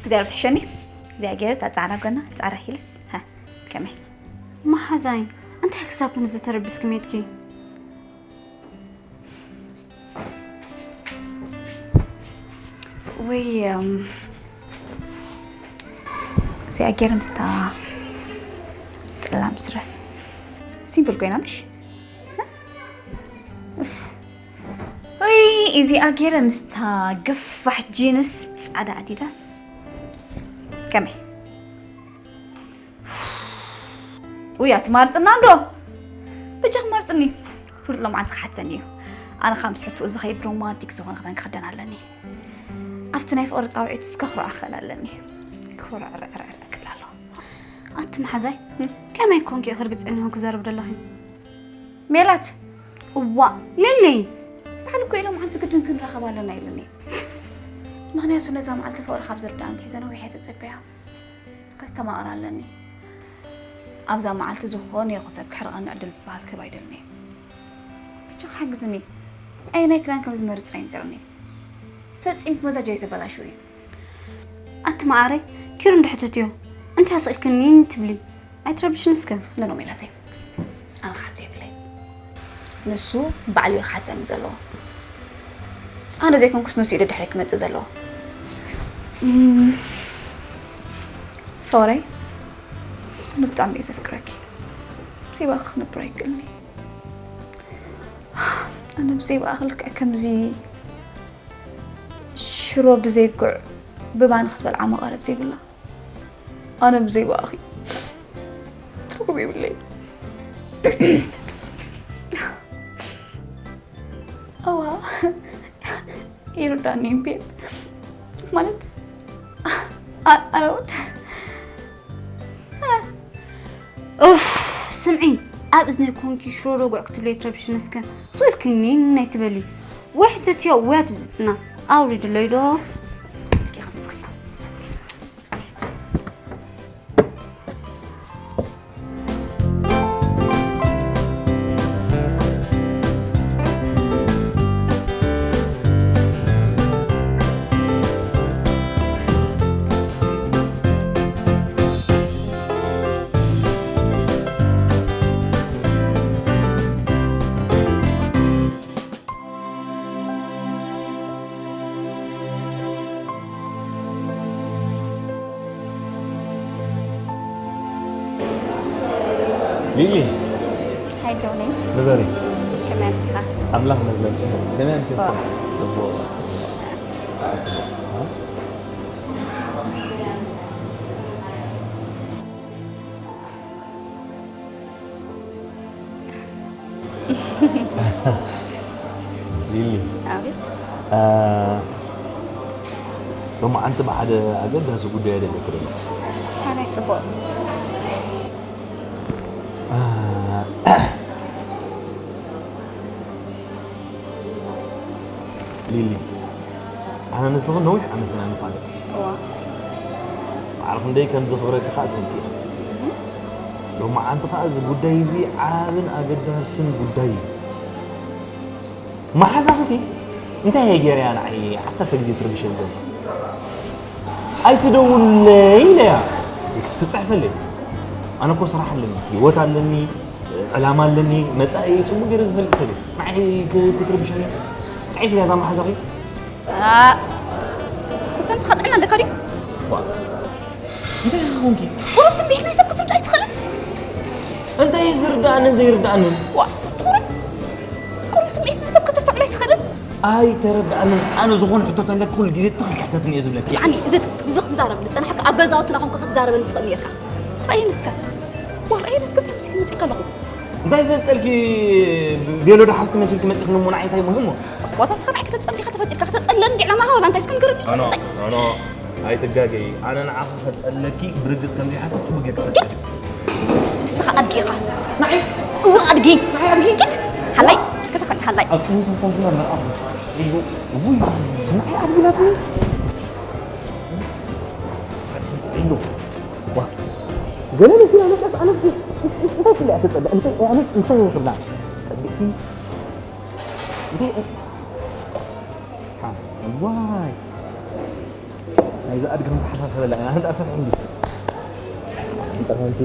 እግዚኣብሔር ትሕሸኒ። እዚኣ ገይረ እታ ጻዕዳ ጎና፣ ጻዕዳ ሂልስ። ሃ፣ ከመይ? መሓዛይ፣ እንታይ ክሳብ ክንዚ ተረቢስኪ ሜድኪ? ወይ፣ እም፣ እዚኣ ገይረ ምስታ ጸላም ስረ። ሲምፕል ኮይና ምሽ? ሃ? እፍ። ወይ፣ እዚኣ ገይረ ምስታ ገፋሕ ጂንስ ጻዕዳ ኣዲዳስ። ከመይ? ውይ፣ ኣቲ ማርጽና እንዶ። በጃኽ ማርጽኒ። ፍሉጥ ሎምዓንቲ ክሓተኒ እዩ። ኣነ ካብ ምስ ሕቶኡ ዝኸይድ ሮማንቲክ ዝኾነ ክዳን ክኽደን ኣለኒ። ኣብቲ ናይ ፍቕሪ ጻውዒቱ እስከ ክረኣ ክኽእል ኣለኒ። ክረዕረዕረዕ ክብል ኣሎ። ኣቲ መሓዛይ፣ እም። ከመይ ኮንኪ ኢኺ ርግጸኛ ኾንኪ ክዛረብ ደለኺ? ሜላት! እዋእ፣ ሊሊ! ባዕሉ እኮ ኢሎም ሓንቲ ግድን ክንራኸብ ኣለና ኢሉኒ። ምኽንያቱ ነዛ መዓልቲ ፍቕሪ ካብ ዝርዳእ ኣንትሒዘ ነዊሕ እየ ተጸበያ። ከስተማቕር ኣለኒ። ኣብዛ መዓልቲ ዝኾነ ይኹን ሰብ ክሕርቐኒ ዕድል ዝበሃል ክህብ ኣይደልን እየ። ብቻ ሓግዝኒ። ኣየናይ ክዳን ከም ዝመርጽ ኣይንገርኒ። ፈጺምኪ መዛጆ ኣይተበላሽዊ። ኣቲ መዓረይ፣ ኪሩ እንድሕተትዮ፣ እንታይ ኣስቒልክኒ ትብሊ? ኣይትረብሽኒ እስከ። ኖ፣ ኖ፣ ሜላተይ። ኣነ ክሓቶ የብለይ። ንሱ ባዕሉ እዩ ክሓተኒ ዘለዎ። ኣነ ዘይኮንኩስ ንሱ እዩ ደድሕረይ ክመጽእ ዘለዎ። እም፣ ሶረይ፣ ኣነ ብጣዕሚ እየ ዘፍቅረኪ። ብዘይ ብኣኺ ክነብር ኣይክእልን እየ። ኣነ ብዘይ ብኣኺ ልክዕ ከምዚ ሽሮ ብዘይ ጉዕ ብማን ክትበልዓ መቐረት ዘይብላ። ኣነ ብዘይ ብኣኺ ትርጉም የብለይ። እዋ፣ ይርዳኒ እዩ ቤብ። ማለት፣ ኣ-፣ ኣነ እውን ኡፍ፣ ስምዒ፣ ኣብ እዝነይ ኮንኪ ሽሮ ዶ ጉዕ ክትብለይ ትረብሽኒ እስከ። ሱልክኒ ናይ ትበሊ። ወይ ሕተትዮ ወይ ኣትብዝትና። ኣውሪድለይ ዶ? ስልኪ ክስኺ። ሊሊ። ሃይ ጆኒ። ንበሪ። ከመይ ኣምሲኻ? ኣምላኽ ይመስገን ጽቡቕ። ከመይ ኣምሲኻ? ጽቡቕ። ጽቡቕ። ጽቡቕ። ሊሊ። ኣቤት። እ፣ ሎማዓንቲ ብሓደ ኣገዳሲ ጉዳይ ደለክለና። ከመይ ጽቡቕ። እ፣ ሊሊ፣ ኣነ ንስኺ ነዊሕ ዓመት ኢና ንፋለጥ። እዋ። ማዕረ ክንደይ ከም ዘኽብረኪ ከኣ ትፈልጢ ኢኺ። እህ። ሎማዓንቲ ከኣ እዚ ጉዳይ እዚ ዓብን ኣገዳስን ጉዳይ እዩ። መሓዛኺሲ እንታይ እየ ገይረያ ንዓይ ዓሰርተ ግዜ ትርብሸኒ ዘላ? ኣይትደውለይ ኢለያ። ቴክስት ትጽሕፈለይ። ኣነ እኮ ስራሕ ኣለኒ፣ ህይወት ኣለኒ፣ ዕላማ ኣለኒ፣ መጻኢ ጽቡቕ ገይረ ዝፈልጥ ሰብ እየ። ንዓይ ክ-፣ ክትርብሸኒ? ጥዕይቲ እያ እዛ መሓዛኺ። ኣ፣ እታ ንስኻ ጥዕና ኣለካ ድዩ? ዋ፣ እንታይ ኢኺ ኾንኪ? ቁሩብ ስምዒት ናይ ሰብ ክትርዳእ ኣይትኽእልን? እንታይ እዩ ዝርዳእንን ዘይርዳእንን? ዋ፣ ቁሩብ፣ ቁሩብ ስምዒት ናይ ሰብ ከተስተውዕል ኣይትኽእልን? ኣይተረዳእንን። ኣነ ዝኾነ ሕቶ ተለኪ ኩሉ ግዜ ትኽል ክሕተትኒ እየ ዝብለኪ። ስምዓኒ፣ እዚ ት-፣ እዚ ክትዛረብ ዝጸናሕካ ኣብ ገዛውትና ኮንካ ክትዛረበኒ ትኽእል ነርካ። ርኣየኒ እስከ። ዋ፣ ርኣየኒ እስከ እንታይ መሲልኪ መጺእካ ኣለኹ? እንታይ ይፈልጠልኪ? ቬሎ ዶ ሓዝኪ መሲልኪ መጺእክኒ እሞ ንዓይ እንታይ ሙሂሞ? ዋታ እስኻ ንዓይ ከተጸልኻ ተፈጢርካ፣ ከተጸለኒ እንዲዕ ናማኻ ዋላ እንታይ እስከ ንገርኒ? ኣኖ፣ ስጠይ። ኣኖ፣ ኣይትጋገዪ። ኣነ ንዓኺ ከጸለኪ ብርግጽ ከም ዘይሓስብ ጽቡቕ ጌርኪ ትፈልጢ። ኪድ! ንስኻ ኣድጊ ኢኻ። ንዓይ? እወ፣ ኣድጊ። ንዓይ ኣድጊ? ኪድ! ሓላይ፣ ከሰከኒ ሓላይ። ኣብ ቅድሚ ሰንታዝና መርኣኹ። ኢሉ፣ ውይ፣ ንዓይ ኣድጊ ኢላትኒ? ኢሉ። ዋ፣ ገለ መሲላ መጸት ኣነስ እንታይ ክብላ እያ ትጸልእ? እንታይ፣ ኣነስ እንታይ ይኽብላ? ጸቢቕኪ? እንታይ፣ ሓ፣ ዋይ። ኣይዛ ኣድግም ተሓሳሰበላ ኢና። ኣንተ ኣሰፍ እንዲ። ኣንተ ሓንቲ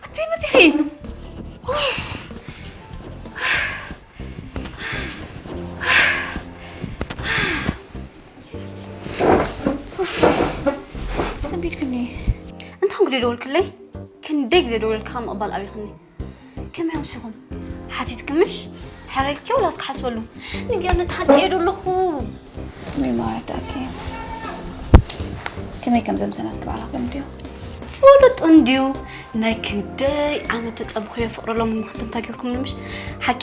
ኣትበይ መፂኺ። ሰንቢድክኒ። እንታይ ኮንኩ ደይደወልክለይ? ክንደይ ግዜ ደወልካ ምቕባል ኣብይክኒ። ከመይ ኣምሲኹም? ሓቲትኪ ምሽ? ሕረልኪ ወላስ ክሓስበሉ? ንገርኒ፣ ተሃድየ ዶ ኣለኹ? ከመይ ማረዳእኪ? ከመይ ከም ዘምሰና እስኪ ባዕላ ገምትዮ። ፍሉጥ እንድዩ። ናይ ክንደይ ዓመት ተጸብኽዮ ፍቕሪ ሎም ምኽትምታ ጌርኩም ምሽ? ሓቂ፣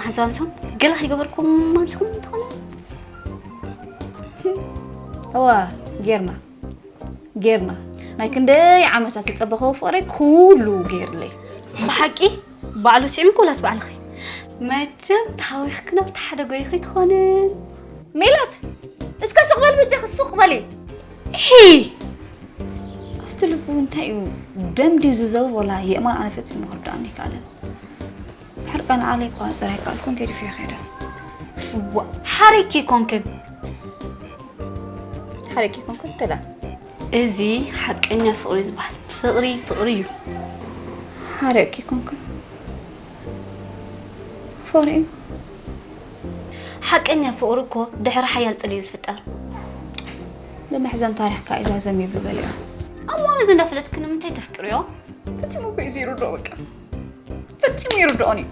ሓንሳብ ኣምሲኹም ገለ ከይገበርኩም ኣምሲኹም እንተኾነ? እዋ፣ ጌርና። ጌርና። ናይ ክንደይ ዓመታት ዝጸበኸዎ ፍቕረይ ኩሉ ጌርለይ። ብሓቂ ባዕሉ ስዒምኪ ወላስ ባዕልኺ? መቸም ተሃዊኽክን ኣብቲ ሓደ ጎይኺ ትኾንን። ሜላት፣ እስከ ስቕ በል በጃኺ፣ ስቕ በሊ። እሂ! ኣብቲ ልቡ እንታይ እዩ? ደም ድዩ ዝዘውር ወላ የእማን ኣነ ፈጺሙ ክርድኣኒ ኣይከኣለን። ሕርቃን ዓለይ እኳ ክጸር ኣይከኣልኩን፣ ገዲፈዮ ከይደ። እዋ፣ ሓሪኪ ኮንክን። ሓሪኪ ኮንክን ተዳ። እዚ ሓቀኛ ፍቕሪ ዝበሃል ፍቕሪ፣ ፍቕሪ እዩ። ሓሪኪ ኮንክን። ፍቕሪ እዩ። ሓቀኛ ፍቕሪ እኮ ድሕሪ ሓያል ጽልኢ እዩ ዝፍጠር። ብመሕዘን ታሪኽካ እዩ ዛዘም ይብሉ ገሊኦም። ኣብ እዋኑ እዚ እንዳፈለጥኪ ንምንታይ ተፍቅርዮ? ፈጺሙ እኮ እዩ ዘይርድኦ በቃ። ፈጺሙ ይርድኦን እዩ።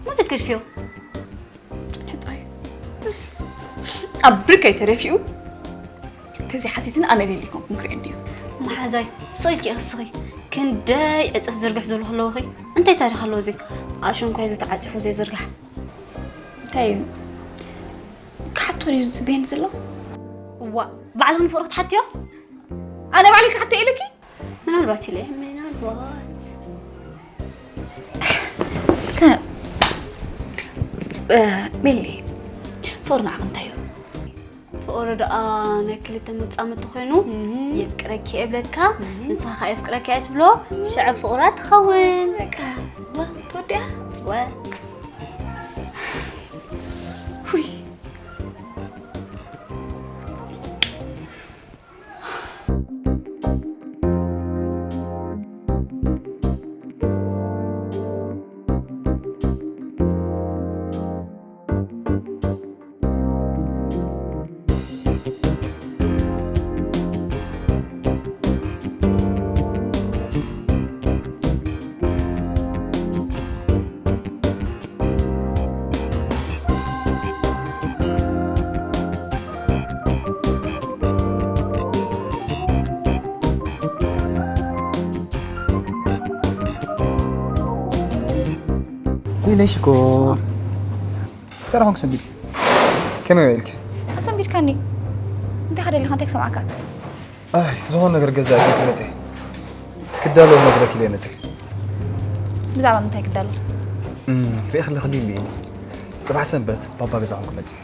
ሞት ግድፍዮ። ሕጻይ። እስ። ኣብ ብርከይ ተደፊኡ። ተዘይ ሓቲትን ኣነ ሊሊ ኮንኩን ክርእየን ድዩ? መሓዛይ፣ ስቕ ኢልኪ ኢኺ ስኺ። ክንደይ ዕጽፍ ዝርግሕ ዝብሉ ከለውኺ፣ እንታይ ታሪኽ ኣለዎ እዚ? ኣሽንኳይ ዝተዓጺፉ ዘይዝርጋሕ። እንታይ እዩ? ክሓቶ ድዩ ዝጽበየኒ ዘሎ? እዋ፣ ባዕልኺ ንፍቕሪ ክትሓትዮ? ኣነ ባዕለይ ክሓቶ ኢለኪ? ምናልባት ኢለ፣ ምናልባት። እስከ፣ እ፣ ሜሊ፣ ፍቕሪ ንዓኺ እንታይ እዩ? ፍቕሪ ደኣ ናይ ክልተ መጻምድቲ ኮይኑ፣ እህ። የፍቅረኪ እየ እብለካ፣ እህ። ንስኻ ኸኣ የፍቅረኪ እየ ትብሎ፣ ሽዑ ፍቕራ ትኸውን። በቃ፣ ወ፣ ተወዲኣ? ወ። ኢለይ ሽኮር። እንታይ ደኣ ኮንክ ሰንቢድኪ? ከመይ ውዒልኪ? ኣሰንቢድካኒ። እንታይ ከደሊኻ እንታይ ክሰምዓካ? ኣይ፣ ዝኾነ ነገር ገዛ ኢልኪ መጺእ። ክዳሎ ነግረኪ ኢለ መጺእ። ብዛዕባ ምንታይ ክዳሎ? እም፣ ሪእኺ ኣለኺ ድዩ? ጽባሕ ሰንበት ባባ ገዛኹም ክመጽእ እዩ።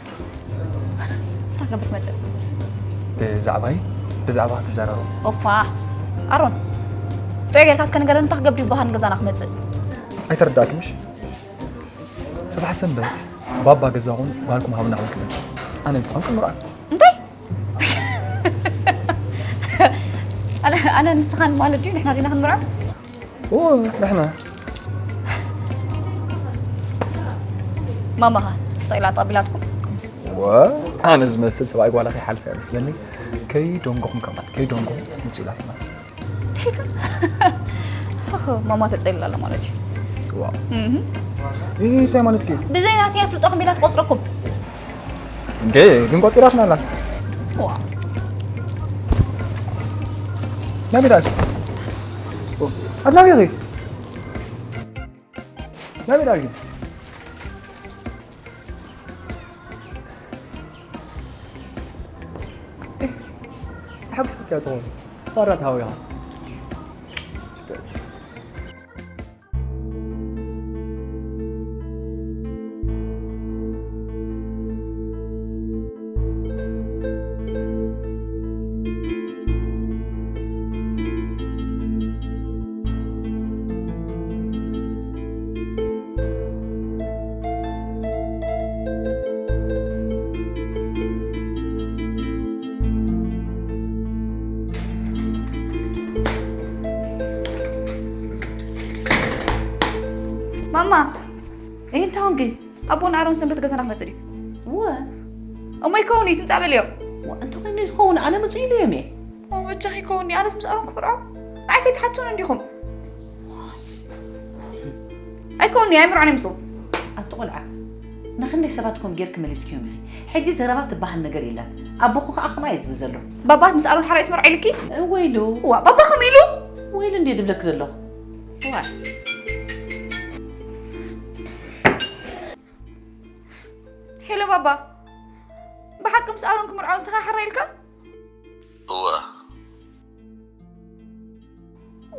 እንታይ ክገብር ክመጽእ? ብዛዕባይ? ብዛዕባ ክዛረብ። ኦፋ። ኣሮን። ጥዑይ ጌርካ እስከ ንገረኒ እንታይ ክገብር ይበሃል ንገዛና ክመጽእ? ኣይተረዳእክምሽ? ጽባሕ ሰንበት ባባ ገዛኹም ጓልኩም ሃቡና ክብል ክመጽእ። ኣነ ንስኻን ክንምርዓው። እንታይ? ኣነ ኣነ ንስኻን ማለት ድዩ ንሕና ዲና ክንምርዓው? እወ ንሕና። ማማኻ ተሰቂላ ተቐቢላትኩም? እወ ኣነ ዝመስል ሰብኣይ ጓላ ከይሓልፈ እያ መስለኒ። ከይደንጎኹም ከማን ከይደንጎኹም ምጽኡ ኢላትና። እንታይ ኢልካ? ኦሆ፣ ማማ ተጸሊላ ኣላ ማለት እዩ። ዋው። እህ። ይህ እንታይ ማለት እዩ? ብዘይ ናተይ ኣፍልጦ ከመይ ኢላ ትቆጽረኩም? እንዴ፣ ግን ቆጺራትና ኣላ። ዋው። ናበይ ዳልኪ? ኣት ናበይ ኢኺ? ናበይ ዳልኪ? ተሓጉስካ ትኸውን። ፋራ ተሃዊኻ። ማማ፣ እይ፣ እንታይ ኾንኪ? ኣቦና ኣሮን ሰንበት ገዛና ክመጽእ ድዩ? እወ። እሞ ይከውን እዩ፣ ትምጻእ በልዮ። ዋ፣ እንተኾይኑ ይኸውን፣ ኣነ ምጹ ኢለዮም እየ። ኦ፣ በጃኺ ይከውን እዩ፣ ኣነስ ምስ ኣሮን ክምርዖ? ንዓይ ከይትሓቱን እንዲኹም። ኣይከውን እዩ፣ ኣይምርዖን እየ ምስኡ። ኣቲ ቆልዓ፣ ንኽንደይ ሰባት ከምኡ ጌርኪ መሊስክዮም ኢኺ። ሕጂ ዘረባ ትበሃል ነገር የላን። ኣቦኹ ኸኣ ከምኣ እየ ዝብል ዘሎ። ባባ ምስ ኣሮን ሓራይ ትመርዖ ኢልኪ? እወ ኢሉ። ዋ፣ ባባ ከምኡ ኢሉ? እወ ኢሉ እንድየ ዝብለኪ ዘለኹ። ዋ። ሄሎ ባባ፣ ብሓቂ ምስ ኣሮን ክምርዖ ንስኻ ሓራይ ኢልካ? እወ።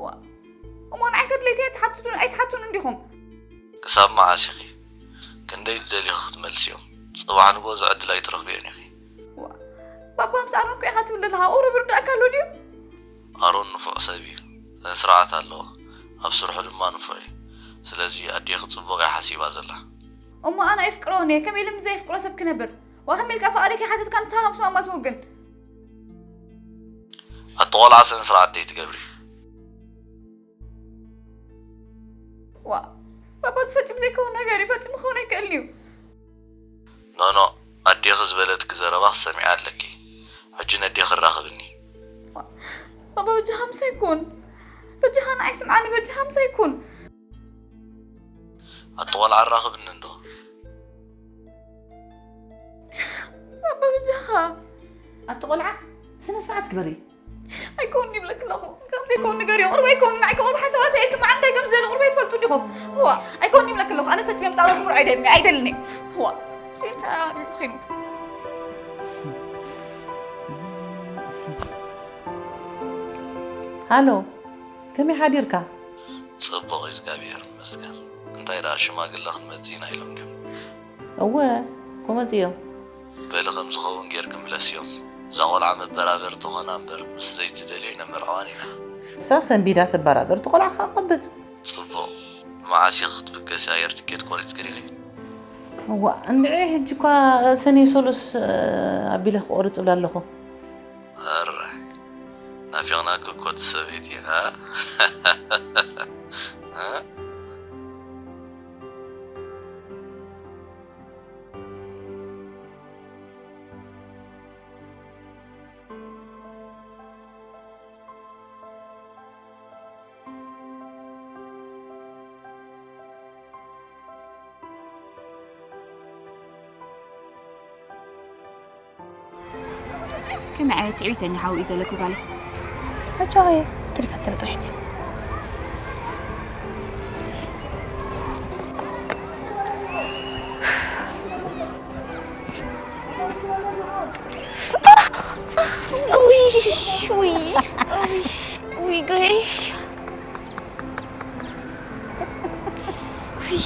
ዋ፣ እሞ ንዓይ ከድለይቲ ኣይትሓትቱን፣ ኣይትሓቱን እንዲኹም። ክሳብ መዓስ ኢኺ? ክንደይ ትደልዪ ክትመልስዮም? ጽባሕ ንግሆ እዚ ዕድል ኣይትረኽብዮን ኢኺ። ዋ፣ ባባ ምስ ኣሮን እኮ ኢኻ ትብል ዘለኻ፣ ቁሩብ ይርድኣካ ኣሎ ድዩ? ኣሮን ንፉዕ ሰብ እዩ። ስነ ስርዓት ኣለዎ። ኣብ ስርሑ ድማ ንፉዕ እዩ። ስለዚ ኣዴኺ ጽቡቕ እያ ሓሲባ ዘላ። እሞ ኣነ ኣይፍቅሮን እየ፣ ከመይ ኢለ ምስ ዘየፍቅሮ ሰብ ክነብር? ዋ፣ ከመይ ኢልካ ፍቓደይ ከይሓተትካ ንስኻ ከም ሽማማ ትውግን? ኣቲ ቆልዓ ስነ ስርዓት ደይትገብሪ። ዋ፣ ባባ፣ እዚ ፈጺሙ ዘይከውን ነገር እዩ፣ ፈጺሙ ክኸውን ኣይክእልን እዩ። ኖኖ፣ ኣዴኺ ዝበለትኪ ዘረባ ክትሰምዒ ኣለኪ። ሕጂ ነዴኺ ኣራኽብኒ። ዋ፣ ባባ፣ በጃኻ ምሳይ ኩን። በጃኻ ንዓይ ስምዓኒ፣ በጃኻ ምሳይ ኩን። ኣቲ ቆልዓ ኣራኽብኒ እንዶ። ባባ፣ በጃኻ። ኣቲ ቆልዓ፣ ስነ ስርዓት ግበሪ። ኣይኮን ይብለክ ኣለኹ። ከምዚ ኣይኮን ንገርዮ። ቁርበ ኣይኮን፣ ንዓይ ቁርበ ሓሳባት ኣይስማዕ። እንታይ ከም ዝደሊ ቁርበ ትፈልጡ ዲኹም? ህዋ፣ ኣይኮን ይብለክ ኣለኹ። ኣነ ፈጺመ ምጻረኩም ርዑ ኣይደልኒ፣ ኣይደልኒ። ህዋ፣ ሲልካ ኮይኑ። ሃሎ፣ ከመይ ሓዲርካ? ጽቡቕ እግዚኣብሔር ይመስገን። እንታይ ደኣ ሽማግለ ክንመጽእ ኢና ኢሎም ድዮም? እወ፣ ክመጹ እዮም። በሊ ከም ዝኸውን ጌርኪ ምለስዮም። እዛ ቆልዓ መበራበርቲ ኾና እምበር፣ ምስ ዘይትደልዮ ኣይነመርዓዋን ኢና። እሳ ሰንቢዳ ትበራበር፣ እቲ ቆልዓ ኸዓ ቅብጽ። ጽቡቕ። መዓስ ኢኺ ክትብገሲ ኣየር ትኬት ቆሪጽኪ ዲኺ? እዋ፣ እንድዒ ሕጂ እኳ ሰኔ ሰሉስ፣ እ፣ ኣቢለ ክቆርጽ እብላ ኣለኹ። ኣረ፣ ናፊቕናኪ እኮ እቲ ሰበይቲ፣ ሃ? ሃ? ከመይ ዓይነት ትዕቢተኛ ሓው እዩ ዘለኪ ጓለይ? ኣጆኺ፣ ትርፈተን ጥሪሕቲ። ውይ፣ ውይ፣ ውይ፣ ግሬሽ። ውይ።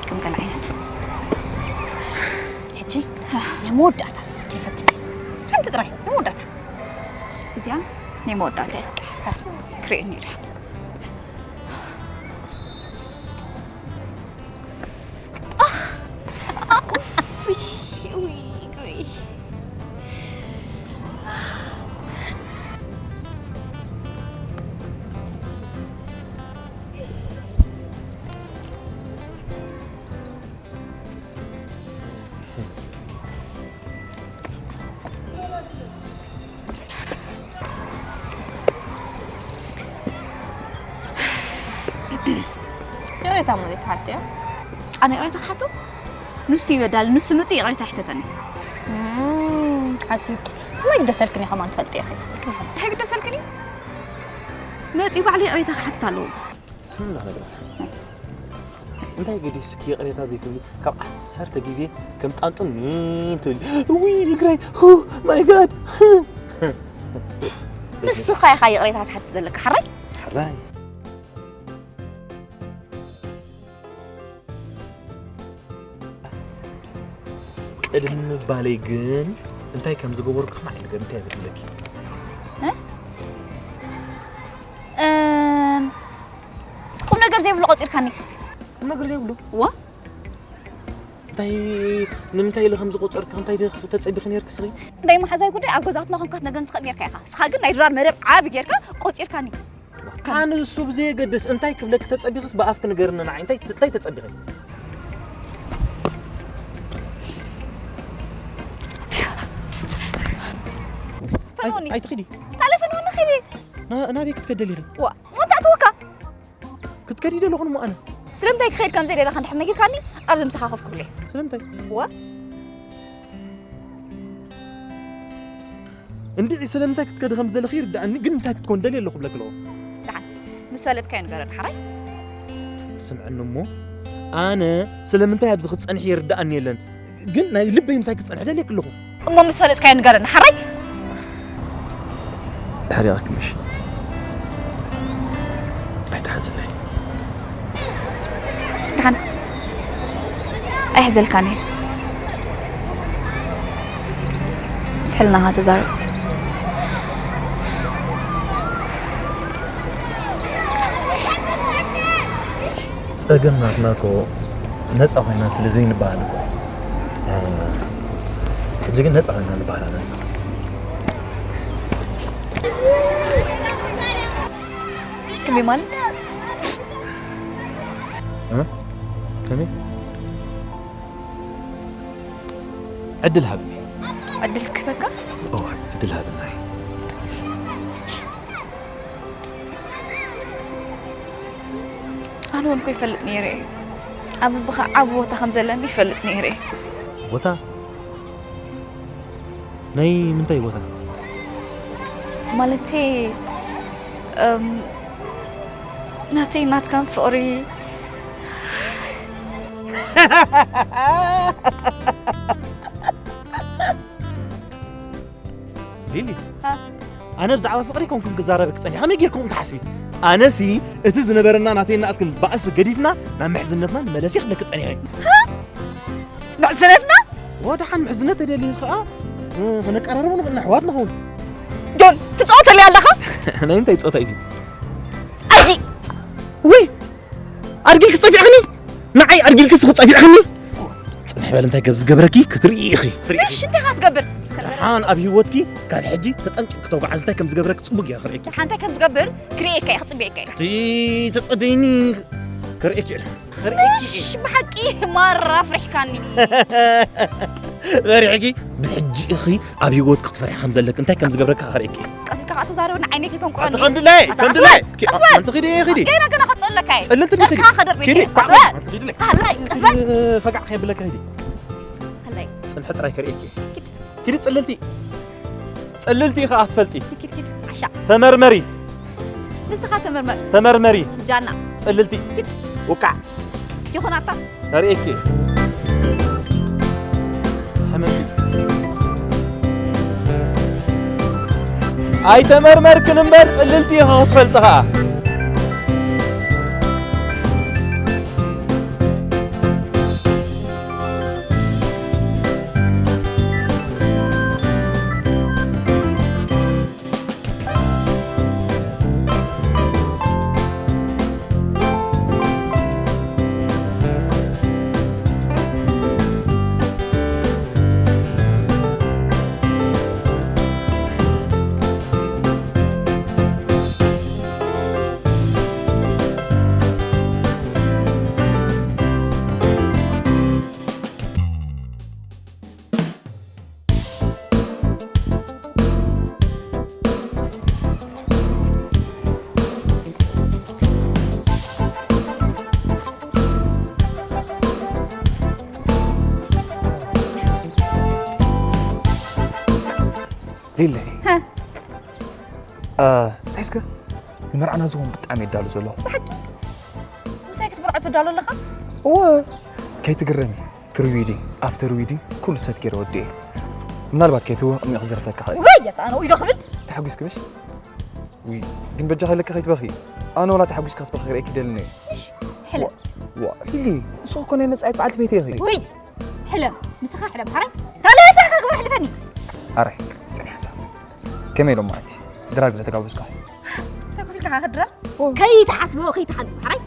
ከም ገለ ዓይነት። ሕጂ ናይ መወዳእታ ክፈትኒ። ሓንቲ ጥራይ ናይ መወዳእታ። እዚኣ ናይ መወዳእታ እያ። ክርእየኒ ኢለ። ይቕሬታ ማለት ሓቂ እዩ። ኣነ ይቕሬታ ክሓቶ? ንሱ ይበዳል፣ ንሱ መፂኡ ይቕሬታ ይሕተተኒ። እም፣ ሓሲብኪ። ስሞ ይግደሰልክን እዩ ከማን ትፈልጢ ኢኺ። እንታይ ይግደሰልክን እዩ? መፂኡ ባዕሉ ይቕሬታ ክሓትት ኣለዎ። ስም እንዳነግረና። እንታይ ገዲስኪ ይቕሬታ ዘይትብሊ? ካብ ዓሰርተ ግዜ ከም ጣንጡ ኒን ትብሊ። ውይ፣ እግረይ። ሁ፣ ማይ ጋድ። ንስኻ ኢኻ ይቕሬታ ክትሓትት ዘለካ፣ ሓራይ? ሓራይ። ቅድሚ ምባለይ ግን እንታይ ከም ዝገበርኩ ከማዕ ነገር እንታይ ይበድለኪ? እ? እም፣ ቁም ነገር ዘይብሉ ቆጺርካኒ። ቁም ነገር ዘይብሉ? እወ። እንታይ፣ ንምንታይ ኢለ ከም ዝቆጸርካ፣ እንታይ ኢለ ተጸቢኺ ነርኪ ስኺ? ናይ መሓዛይ ጉዳይ ኣብ ገዛትና ኮንካ ክትነግረኒ ትኽእል ነርካ ኢኻ። ንስኻ ግን ናይ ድራር መደብ ዓቢ ጌርካ ቆጺርካኒ። ኣነ እሱ ብዘየገድስ እንታይ ክብለኪ ተጸቢኽስ ብኣፍኪ ንገርኒ ንዓይ። እንታይ፣ እንታይ ተጸቢኺ? ፈንወኒ። ኣይ-፣ ኣይትኺዲ። ታለ ፈንወኒ ኺዲ። ና-፣ ናበይ ክትከደሊ ኢኺ? ዋ፣ ሞንታ እትወካ? ክትከዲ ዶ ኣለኹ እሞ ኣነ? ስለምንታይ ክኸይድ ከም ዘይደለኻ እንድሕር ነጊርካኒ፣ ኣብዚ ምሳኻ ኮፍ ክብል እየ። ስለምንታይ? ወ? እንድዒ ስለምንታይ ክትከዲ ከም ዝደለኺ ይርድኣኒ፣ ግን ምሳይ ክትኮን ደልየ ኣለኹ ብለኪ ኣለኹ። ደሓን፣ ምስ ፈለጥካዮ ንገረኒ ሓራይ። ስምዕኒ እሞ፣ ኣነ ስለምንታይ ኣብዚ ክትጸንሒ ይርድኣኒ የለን። ግን ናይ ልበይ ምሳይ ክጸንሕ ደልየኪ ኣለኹ። እሞ ምስ ፈለጥካዮ ንገረኒ ሓራይ። ሕሪቐኪ ምሽ? ኣይትሓዝለይ። ደሓን ኣይሕዘልካን እየ። ምስ ሕልናኻ ተዛረብ። ጸገም ናትና እኮ ነጻ ኮይና ስለ ዘይንበሃል እኮ። እ፣ ሕጂ ግን ነጻ ኮይና ንበሃል ኣለና። ከመይ ማለት? እ? ከመይ? ዕድል ሃብኒ። ዕድል ክበካ? እወ፣ ዕድል ሃብናይ። ኣነ እውን እኮ ይፈልጥ ነይረ እየ። ኣብ ልብኻ ዓቢ ቦታ ከም ዘለኒ ይፈልጥ ነይረ እየ። ቦታ? ናይ ምንታይ ቦታ? ማለተይ፣ እም፣ ናተይ ናትካን ፍቕሪ። ሊሊ፣ ሃ? ኣነ ብዛዕባ ፍቕሪ ኮንኩም ክዛረበኪ ጸኒሐ፣ ከመይ ጌርኩም ትሓስቢ? ኣነሲ እቲ ዝነበረና ናተይን ናትክን ባእሲ ገዲፍና ናብ ምሕዝነትና ንመለስ እየ ክብለኪ ጸኒሐ። ምሕዝነትና? ወደሓን ምሕዝነት ተደልዩ ከኣ፣ እ፣ ክንቀራረብ ንኽእል፣ ኣሕዋት ንኸውን። ጆን፣ ትጻወተለይ ኣለኻ? ናይ እንታይ ጸወታ እዩ እዚ? ኣድጊ! ውይ! ኣድጊ ክጸፊዕኽኒ? ንዓይ ኣድጊ ክስ ክጸፊዕኽኒ? ጽንሕ በል፣ እንታይ ከም ዝገብረኪ ክትርኢ ኢኺ። ትርኢ። እሺ፣ እንታይ ኢኻ ትገብር? ደሓን ኣብ ህይወትኪ ካብ ሕጂ ተጠንቂቕኪ ተጓዓዝ፣ እንታይ ከም ዝገብረኪ ጽቡቕ እየ ክርእየኪ። ደሓን እንታይ ከም ትገብር ክርእየካ እየ፣ ክጽበየካ እየ። እቲ ተጸበይኒ ክርእየኪ እየ። ክርእየኪ እየ። እሽ፣ ብሓቂ ማራ ኣፍሪሕካኒ። ፈሪሕኪ? ብሕጂ ኢኺ ኣብ ህይወት ክትፈርሒ ከም ዘለኪ፣ እንታይ ከም ዝገብረካ ከርእየኪ። ቀስ ኢልካ ከኣ ተዛረበኒ፣ ዓይነይ ከይተንቁረኒ። ኣቲ ከም ድላይ፣ ኣታ ከም ቀስ ድላይ። በል፣ ቀስ በል። ኣንቲ ኺዲ፣ ኺዲ። ገና፣ ገና ከጸለካ እየ። ጸለልቲ ኺዲ። ጨካ ከደርብ ኪዲ፣ እየ። ኳዕ፣ ቀስ በል። ኣንቲ ኺዲ፣ ኪዲ። ሃላይ፣ ቀስ በል። እ፣ ፈጋዕ ከየብለካ ኺዲ። ሃላይ። ጽንሒ ጥራይ ከርእየኪ። ኪድ። ኪዲ፣ ጸለልቲ። ጸለልቲ ኢኻ ኣትፈልጢ። ኪድ፣ ኪድ፣ ኪድ። ዓሻ። ተመርመሪ። ንስኻ ተመርመር። ተመርመሪ። ጃና። ጸለልቲ። ኪድ። ውቃዕ ይኹን ኣታ። ከርእየኪ። ሕምምቲ። ኣይተመርመርክን እምበር ጽልልቲ ኢኺ ክትፈልጢ ኸኣ። ሊለይ። ሀ። እ፣ እንታይ እስከ ንመርዓና ዝኸውን ብጣዕሚ የዳሉ ዘሎ። ብሓቂ? ምሳይ ክትምርዖ ትዳሎ ኣለኻ? እወ፣ ከይትግረሚ። ፕሪ ዊዲንግ፣ ኣፍተር ዊዲንግ፣ ኩሉ ሰት ገይረ ወዲኤ። ምናልባት ከይትወ እሚኡ ክዘርፈካ ኸእል። ወይ፣ የታ፣ ኣነ ኢዶ ክብል? ተሓጒስኪ ምሽ? ውይ፣ ግን በጃኺ ኢለኪ ከይትበኺ። ኣነ ወላ ተሓጒስኪ ክትበኺ ክርእየኪ ይደልን እየ። ምሽ፣ ሕለም። ዋ፣ ዋ፣ ሊሊ፣ ንስኺ እኮ ናይ መጻኢት በዓልቲ ቤተይ ኢኺ። ውይ፣ ሕለም፣ ንስኻ ሕለም፣ ሓራይ። ካልእ ስራሕካ ግበር፣ ሕልፈኒ። ኣራይ፣ ጽንሒ ሓሳብ። ከመይ ኢሎም ማለት እዩ? ድራር ግለ ተጋበዝካ? ምሳይ ኮፍ ኢልካ ከድራ? ኦ። ከይትሓስቦ፣ ከይትሓልቦ፣ ሓራይ።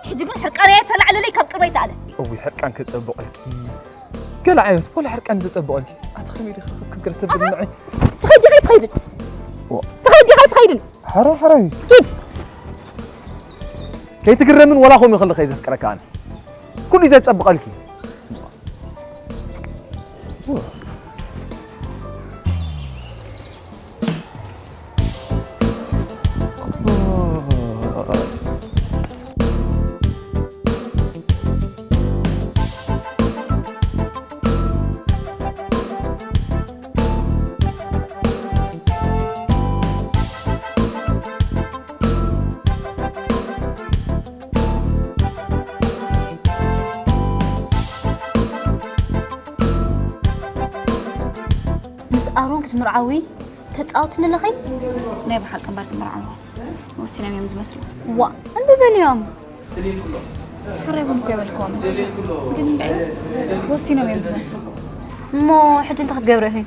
ሕጂ ግን ሕርቃነይ ተላዕለለይ ካብ ቅርበይ ተኣለ። እውይ፣ ሕርቃን ከጸብቐልኪ። ገለ ዓይነት፣ ወላ ሕርቃን ዘጸብቐልኪ። ኣቲ ከመይ ዲኺ ክብ ክብ ገለ ተብል ኣታ ንዒ? ትኸይድ ዲኻ ኣይትኸይድን? ኦ። ትኸይድ ዲኻ ኣይትኸይድን? ሓራይ፣ ሓራይ። ኪድ። ከይትግረምን ወላ ከምኡ ከለኺ ዘፍቅረካ ኣነ። ኩሉ እዩ ዘጸብቐልኪ። ምስ ኣሮን ክትምርዓዊ ተጻወትኒ ኣለኺ? ናይ ብሓቂ እምበር ክምርዓዊ ወሲኖም እዮም ዝመስሉ። ዋ፣ እንብበልዮም። ሕራይ እውን እኮ የበልክዎም። ግን እንድዒ ወሲኖም እዮም ዝመስሉ። እሞ ሕጂ እንታይ ክትገብሪ ኢኺ?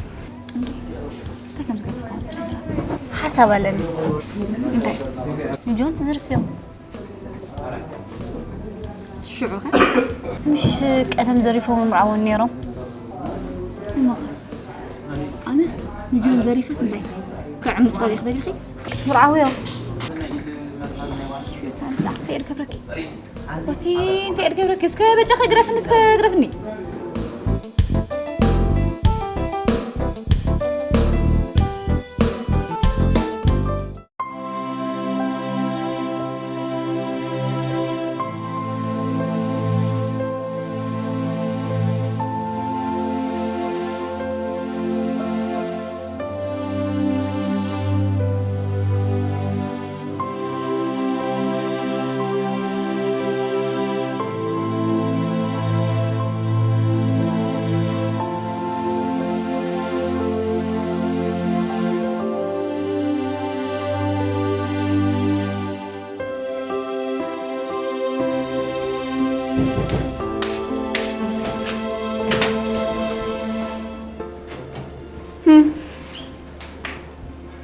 እንታይ ከም ዝገብርኩም? ሓሳብ ኣለኒ። እንታይ? ንጆን ትዝርፍዮ። ሽዑ ኸ? ምሽ ቀደም ዘሪፎም ምርዓውን ነይሮም። እሞ ኸ? ኣነስ ንጆን ዘሪፈስ እንታይ? ከዕምጾ ዲኺ ደሊኺ? ክትምርዓውዮ። ኣነስ ደኣ እንታይ እየ ድገብረኪ? ወቲ እንታይ እየ ድገብረኪ? እስከ በጃኺ ግረፍኒ፣ እስከ ግረፍኒ።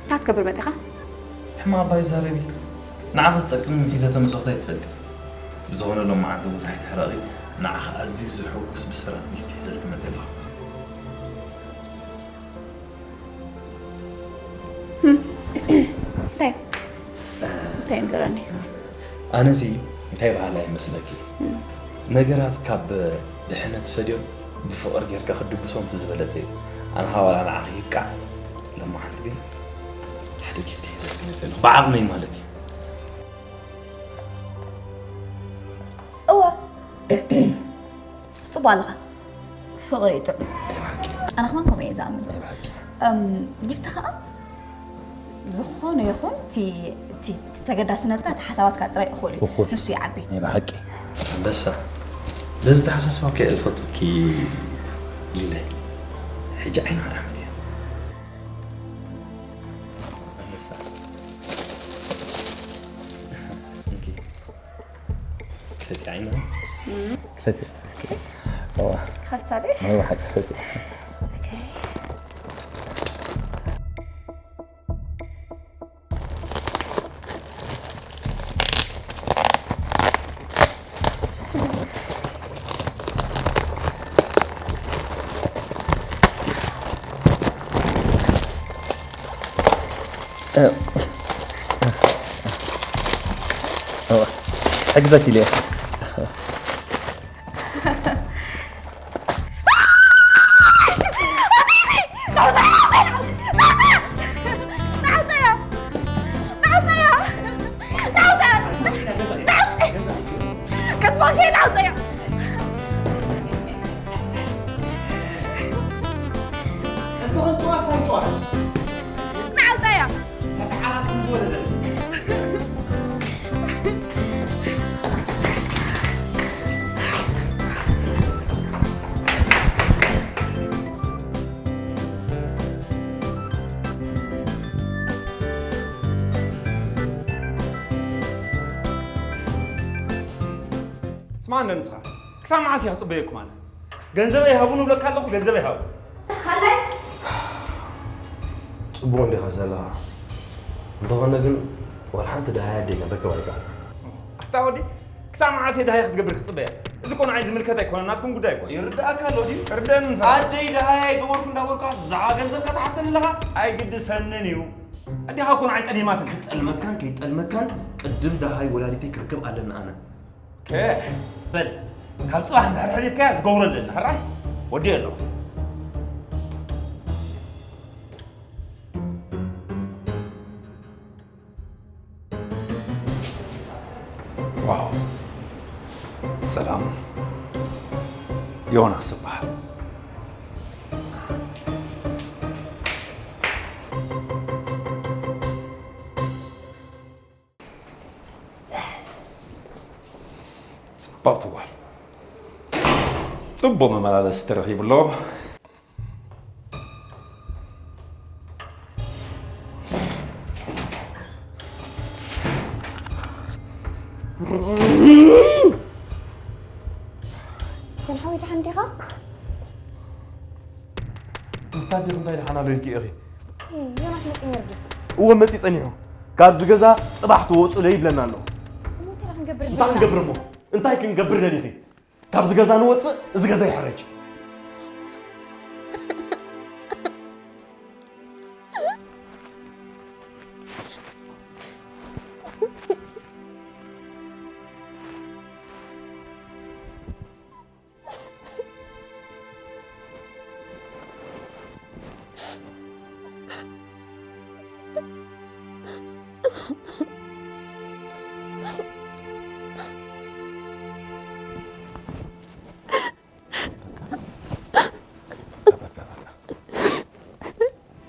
እንታይ ክትገብር መጺኻ? ሕማቕ እባ ይዛረብ እዩ። ንዓኺ ዝጠቅም ሒዘ ተመጽኦ እንታይ ትፈልጢ? ብዝኾነ ሎማዓንቲ ብዙሕ ኣይትሕረቒ። ንዓኺ ኣዝዩ ዘሐጉስ ብስራት ጊፍት ሒዘልኪ መጺአ ኣለኹ። እንታይ? እንታይ ንገረኒ? ኣነሲ እንታይ በሃላይ ይመስለኪ? ነገራት ካብ ድሕነት ፈድዮም ብፍቕሪ ጌርካ ክትድግሶም እቲ ዝበለጸ እዩ። ኣነ ኸኣ ዋላ ንዓኺ ይብቃዕ። ሎማዓንቲ ግን ሓደ ጊፍት ሒዘልኪ መጺአ ኣለኹ። ብዓቕመይ ማለት እዩ። እወ። ጽቡቕ ኣለኻ። ፍቕሪ እዩ ጥዑም። ናይ ብሓቂ። ኣነ ከማን ከምኡ እየ ዝኣምን። ናይ ብሓቂ። እም፣ ጊፍቲ ኸኣ ዝኾነ ይኹን እቲ እቲ ተገዳስነትካ እቲ ሓሳባትካ ጥራይ እኹል እዩ። እኹል። ንሱ ይዓቢ። ናይ ብሓቂ። ኣንበሳ፣ በዚ ተሓሳስባካ እየ ዝፈልጠኪ። ሊላይ፣ ሕጂ ዓይኒ ሓደ ዓመት እያ። ኣንበሳ፣ እንኪ፣ ክፈቲ ዓይኒ። ክፈቲ። እዋ። ክኸፍታ ደ ናይ ብሓቂ ክፈቲ። ሕግዘት ኢለ። ስማዕ እንዶ ንስኻ፣ ክሳብ መዓስ እየ ክጽበየኩም ኣነ? ገንዘበይ ሃቡኒ እብለካ ኣለኹ፣ ገንዘበይ ሃቡ። ጽቡቕ እንዲኻ ዘለኻ። እንተኾነ ግን ዋላ ሓንቲ ደሃይ ኣደይ ከንረክብ ኣይከኣልናን። ኣታ ወዲ፣ ክሳብ መዓስ እየ ደሃይ ክትገብር ክጽበያ? እዚ እኮ ንዓይ ዝምልከት ኣይኮነን፣ ናትኩም ጉዳይ እኮ እዩ። ይርድኣካ ኣሎ ድዩ? ርደን ንፈ- ኣደይ ደሃይ ኣይገበርኩ እንዳበልካስ ብዛዕባ ገንዘብካ ትሓተኒ ኣለኻ? ኣይ ግዲ ሰንን እዩ። ኣዴኻ እኮ ንዓይ ጠሊማትኒ። ክጠልመካን ከይጠልመካን ቅድም ደሃይ ወላዲተይ ክርክብ ኣለኒ ኣነ። ከ በል ካብ ፅባሕ እንድሕር ሕሊፍካያ ዝገብሮ ኣለና ሕራይ ወዲ ኣለኹ። ዋው ሰላም ዮናስ እበሃል። ጽብቕቲ ጓል። ጽቡቕ መመላለሲ ተረኺቡ ኣሎ። ግን ሓወይ ደሓን ዲኻ? ምስታ ዲኹም እንታይ ደሓን ኣሎ ኢልኪ ኢኺ? ዮናስ መፂ ነርዲ። እወ መፂ ፀኒሑ። ካብዚ ገዛ ፅባሕ ትወፁ ለይ ይብለና ኣሎ። እንታይ ክንገብር እንታይ ክንገብር እሞ? እንታይ ክንገብር ደሊኺ? ካብዚ ገዛ ንወፅእ፣ እዚ ገዛ ይሕረጅ።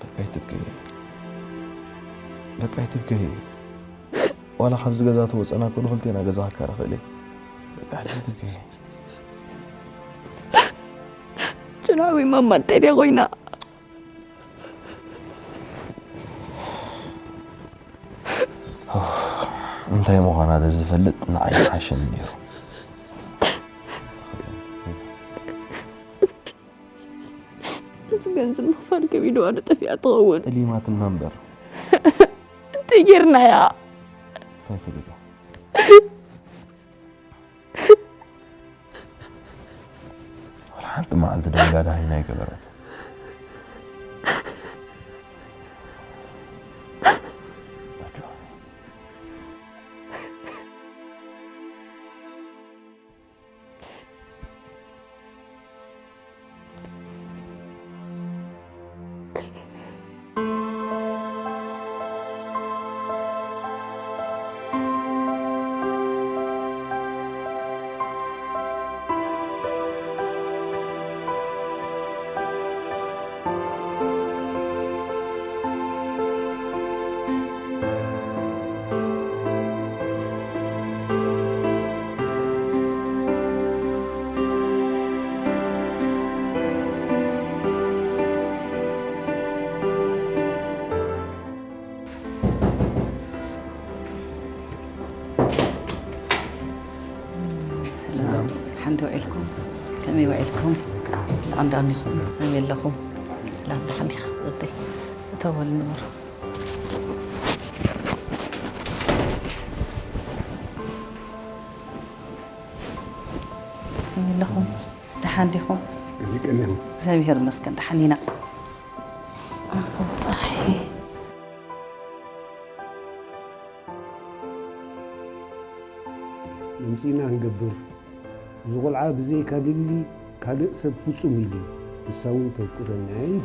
በቃ ኣይትብከይ። በቃ ኣይትብከይ። ዋላ ካብዚ ገዛ ተወፀና እኮ ንክልቴና ገዛ ክካረ ክእል እየ። በቃ ኣይትብከይ። ጭናዊ ማማ እንታይ ድያ ኮይና? እንታይ ምዃና ተዝፈልጥ ንዓይ ሓሸኒ ነይሩ። እዚ ገንዘብ ምኽፋል ከቢድዋ ዶ ጠፊኣ ትኸውን? ጠሊማትና እምበር። እንታይ ጌርናያ? እንታይ ፈሊጣ? ወላ ሓንቲ መዓልቲ ደንጋዳ ሃይና ኣይገበረት። ከመይ ውዒልኩም? ደሓን ዶ ኣለኹም? ከመይ ኣለኹም? ሰላም ደሓን ዲኻ ወደይ? እተው በሉ ንበሩ። ከመይ ኣለኹም? ደሓን ዲኹም? ከመይ ቀኒኹም? እግዚኣብሔር ይመስገን ደሓን ኢና። ኣይ። መምጺእና ክንገብር፣ እዚ ቆልዓ ብዘይካ ሊሊ ካልእ ሰብ ፍጹም ኢሉ እዩ። ንሳ እውን ተፍቅረኒ እያ ኢሉ።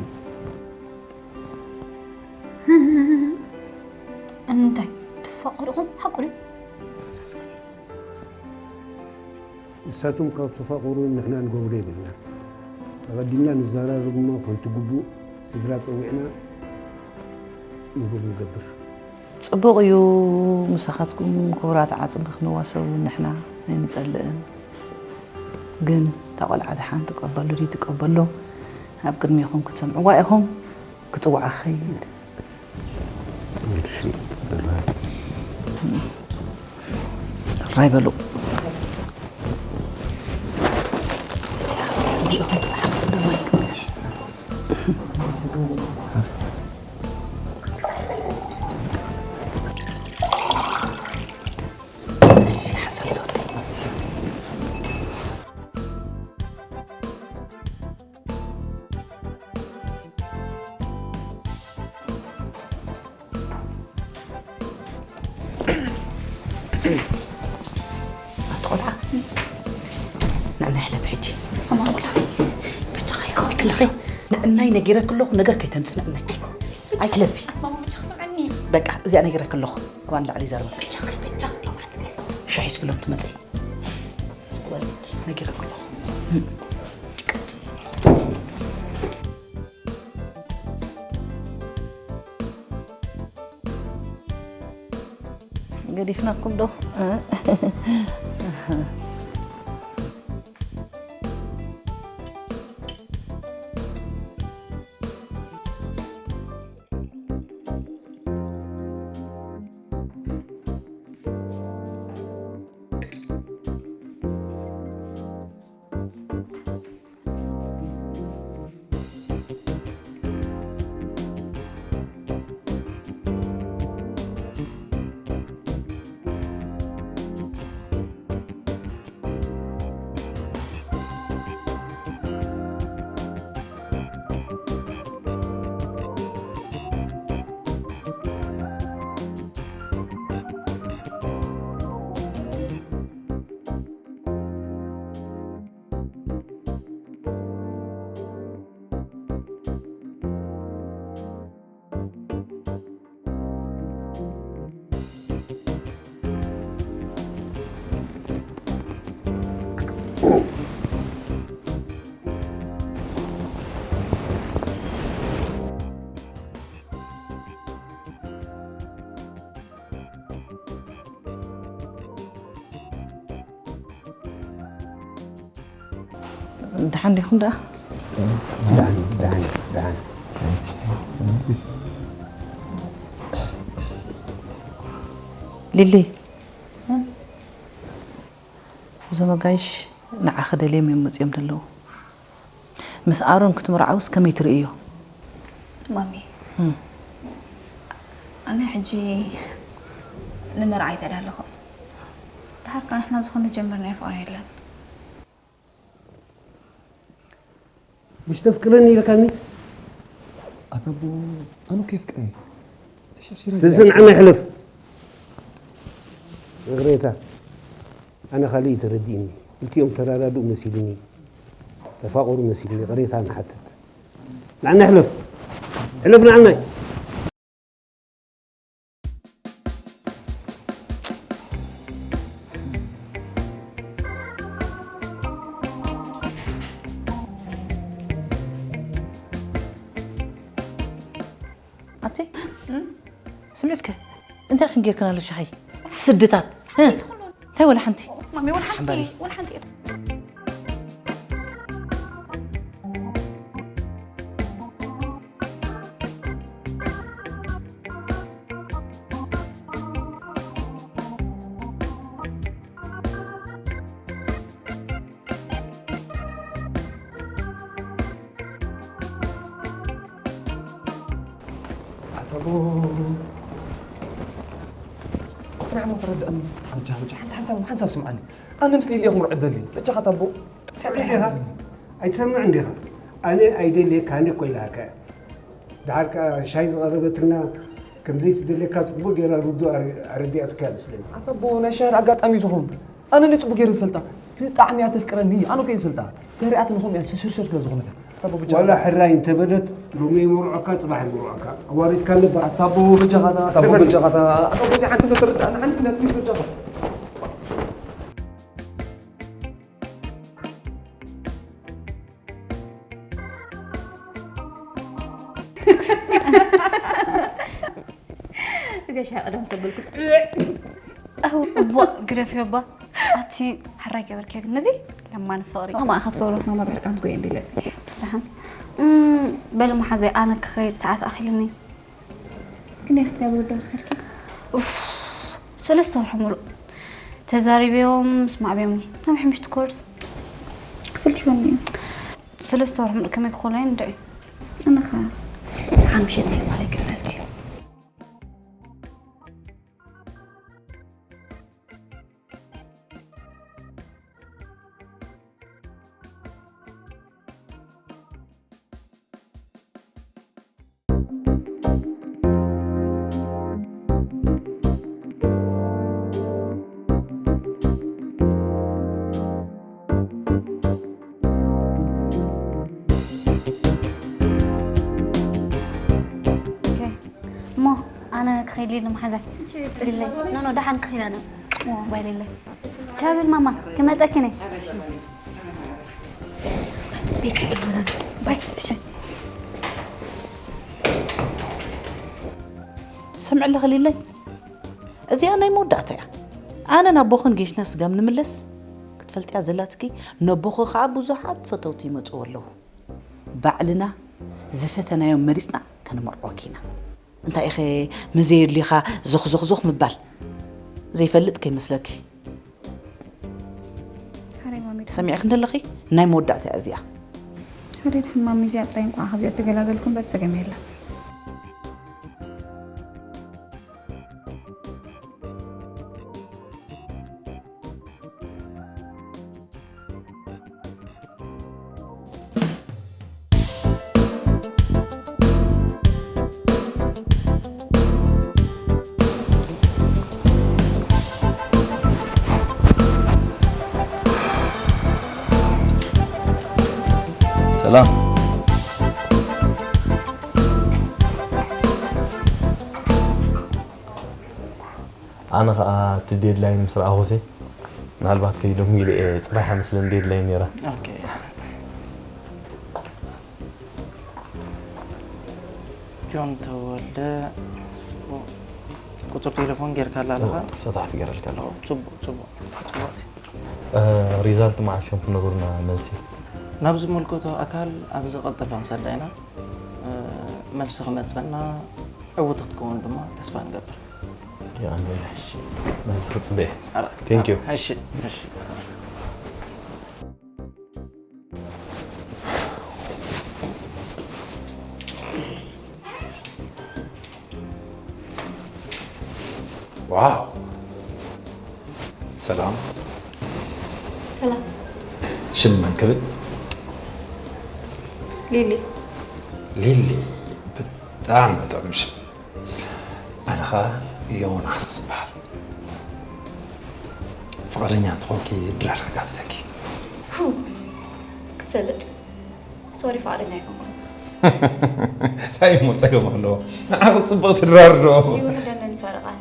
እንታይ ትፋቐሩ ኢኹም? ሓቁ ድዩ? ንሳቶም ካብ ተፋቐሩ ንሕና ንገብሮ የብልናን። ኣቐዲምና ንዘራረብ እሞ ከምቲ ግቡእ ስድራ ጸዊዕና ንቡር ንገብር። ጽቡቕ እዩ፣ ምሳኻትኩም ክቡራት ዓጽሚ ክንዋሰብ እውን ንሕና ኣይንጸልእን። ግን እታ ቆልዓ ደሓን ትቀበሎ ድዩ ትቀበሎ ኣብ ቅድሜኹም ክትሰምዕዋ ኢኹም። ክጽውዓ ክኸይድ። እሺ፣ ራይ በሉ። እሺ፣ ሓሰብ ዝወደይ። ኣቲ ቆልዓ፣ ንዕና ሕለፍ ሕጂ። ኣቲ ቆልዓ፣ በጃኻ ይስከወልክ ኣለኺ። ንዕናይ ነጊረክ ኣለኹ፣ ነገር ከይተምጽእ ንዕናይ። ኣይኮ። ኣይትለፊ። ኣቲ ማማ፣ በጃኻ ስምዐኒ። በቃ፣ እዚኣ ነጊረክ ኣለኹ። እባ ንላዕሊ ይዛረበ። በጃኺ፣ በጃኺ፣ ሎማዓንቲ ናይ ሰው። ሻሂ ስክሎም ትመጽእ። ወልድ፣ ነጊረክ ኣለኹ። ገዲፍናኩም ዶ? ደሓን ዲኹም ደኣ? ደሓን፣ ደሓን፣ ደሓን። ሊሊ፣ እዞም ኣጋይሽ ንዓኺ ደልዮም እዮም መጺኦም ዘለዉ። ምስ ኣሮን ክትምርዓውስ ከመይ ትርእዮ? ማሚ፣ እም። ኣነ ሕጂ ንመርዓ ኣይተዳለኹን። ድሓር ከኣ ንሕና ዝኾነ ዝጀመርናዮ ፍቕሪ የለን። مش تفكرني لك أني؟ ኣታ ኣቦ፣ ኣነ እኮ የፍቅረ እየ። ተሸርሺረ ትዝን ዓመ ይሕልፍ። ይቕሬታ፣ ኣነ ካልእ እዩ ተረዲእኒ። ክልቲኦም ተራዳድኡ መሲሉኒ፣ ተፋቐሩ መሲሉኒ። ይቕሬታ ንሓትት። ንዓና ይሕልፍ። ሕልፍ ንዓናይ። ኣቲ፣ ስምዒ እስከ፣ እንታይ ክንጌርክና ኣሎ ሻሂ? ስድታት፣ እ? እንታይ ወላ ሓንቲ? ማሚ፣ ወላ ሓንቲ፣ ሓምባሪ። ወላ ሓንቲ። ጽናሕ እሞ ተረድኣኒ። ኣንታ በጃ ሓንቲ ሓንሳብ ሓንሳብ ስምዓኒ። ኣነ ምስ ሊሊ እየ ክምርዖ ደሊ። በጃኻ ታቦ። ትሰምዕ ዲኻ? ኣይትሰምዕን ዲኻ? ኣነ ኣይደልየካን እኮ ኢለካ። ደሓር ከኣ ሻሂ ዝቐረበትልና ከም ዘይትደልየካ ጽቡቕ ገይራ ርዱእ ኣረ-፣ ኣረዲኣትካ እያ መስለኒ። ኣታ ኣቦ፣ ናይ ሻሂ ኣጋጣሚ እዩ ዝኸውን። ኣነ እንድየ ጽቡቕ ገይረ ዝፈልጣ። ብጣዕሚ እያ ተፍቅረኒ። ኣነ እኮ እየ ዝፈልጣ። ተሪኣትኒ ከምኡ እያ ትሽርሸር ስለ ዝኾነት እያ። ኣታ ኣቦ፣ ብቻ ዋላ ሕራይ እንተበለት፣ ሎሚ ይምርዖካ፣ ጽባሕ ይምርዖካ። ኣዋሪድካ ነበር። ኣታ ኣቦ፣ በጃኻታ፣ ኣታ ኣቦ፣ በጃኻታ። ኣታ ኣቦ፣ እዚ ሓንቲ ነገር ርዳእና፣ ሓንቲ ነገር ፕሊስ፣ በጃኻ። እዚኣ ሻሂ ቀደም ዘበልኩ። ኣው፣ እቦ፣ ግደፍዮ እባ። ኣቲ ሕራይ ገበርክዮ ግን ነዚ ለማኒ ፍቕሪ። ማማ ኢኻ ትገብሮ፣ ማማ ብሕቃን እኮ እየ እንዲለ። ስራሕን። እም፣ በሉ መሓዘይ፣ ኣነ ክኸይድ ሰዓት ኣኺሉኒ። ክንደይ ክትገብሩ ዶ ምስ ከድኪ? ኡፍ፣ ሰለስተ ወርሒ ሙሉእ ተዛሪብዮም ምስ ማዕብዮምኒ። ናብ ሕምሽቲ ኮርስ። ክስልችወኒ እዩ። ሰለስተ ወርሒ ሙሉእ ከመይ ክኾን እዩ እንድዒ? ኣነኻ ሓምሸት ማለት ክብለልኪ። ኦኬ። እሞ ኣነ ክኸይድ ሊሊ መሓዛይ። ሊለይ። ኖ፣ ኖ፣ ደሓን ክኸይድ ኣነ። ባይ ሊለይ። ቻው በል ማማ፣ ክመጸኪ ነይ። ጽቢቅ ይበላል። ባይ፣ እሺ። ትሰምዒ ኣለኺ ሊለይ? እዚኣ ናይ መወዳእታ እያ። ኣነ ናብ ኣቦኽን ጌሽና ስጋም ንምለስ ክትፈልጥያ ዘላትኪ፣ ነቦኺ ኸዓ ብዙሓት ፈተውቲ ይመጽዎ ኣለዉ። ባዕልና ዝፈተናዮም መሪጽና ከነመርዖኪ ኢና። እንታይ ኢኸ ምስ ዘየድልዩኻ ዞኽ ዞኽ ዞኽ ምባል? ዘይፈልጥ ከይመስለኪ። ሓራይ ማሚ፣ ሰሚዕኪ እንተለኺ ናይ መወዳእታ እያ እዚኣ። ሓራይ ድሓን ማሚ፣ እዚኣ ጥራይ እንኳዕ ካብዚኣ ተገላገልኩ እምበር ጸገም የለን። ሰላም። ኣነ ኸኣ እቲ ዴድላይን ምስ ረኣኹሲ፣ ምናልባት ከይደንጉየ እየ፣ ጽባሕ እያ መስለኒ ዴድላይን ነይራ። ኦኬ። ጆን ተወልደ፣ ቁጽሪ ቴሌፎን ጌርካላ ኣለኻ? እወ፣ ሰታሕቲ ጌረልካ ኣለኹ። ጽቡቕ፣ ጽቡቕ፣ ጽቡቕ። እ፣ ሪዛልት መዓስ እዮም ክነግሩና መልሲ? ናብ ዝምልከቶ ኣካል ኣብ ዝቐልጠፈ ክንሰዳ ኢና። እ፣ መልሲ ክመጸና ዕውት ክትከውን ድማ ተስፋ ንገብር። ያ፣ ኣሜን። እሺ፣ መልሲ ክጽበ እየ። ኣረ፣ Thank you። እሺ፣ እሺ። ዋው! ሰላም። ሰላም። ሽም መን ክብል? ሊሊ። ሊሊ፣ ብጣዕሚ ጥዑም ሽም። ኣነ ኸኣ ዮናስ እበሃል። ፍቕረኛ እንተኾንኪ ድራር ክጋብዘኪ። ሁ፣ ክትሰልጥ። ሶሪ፣ ፍቓደኛ ኣይኮንኩን። እንታይ እሞ ጸገም ኣለዎ? ንዓኺ ጽብቕቲ ድራር ዶ? ይውሕደንን ይፈርቓን።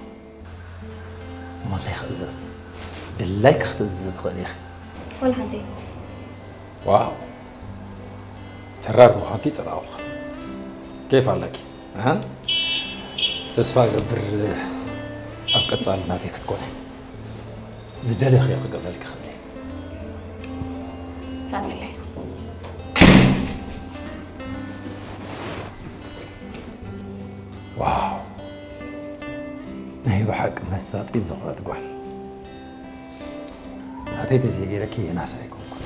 እሞ እንታይ ክእዘዝ? ድላይኪ ክትእዝዚ ትኽእሊ ኢኺ። ወላ ሓንቲ። ዋው! ተራር ምዃንኪ ጸላእኹ። ኬፍ ኣለኪ። ኣሃ። ተስፋ እገብር ኣብ ቀጻሊ ናተይ ክትኮኒ። ዝደለኽዮ ክገብረልኪ ክእል እየ። ሃንለይ። ዋው! ናይ ብሓቂ መሳጢት ዝኾነት ጓል። ናተይ ተዘይገይረኪ የናስ ኣይኮንኩን።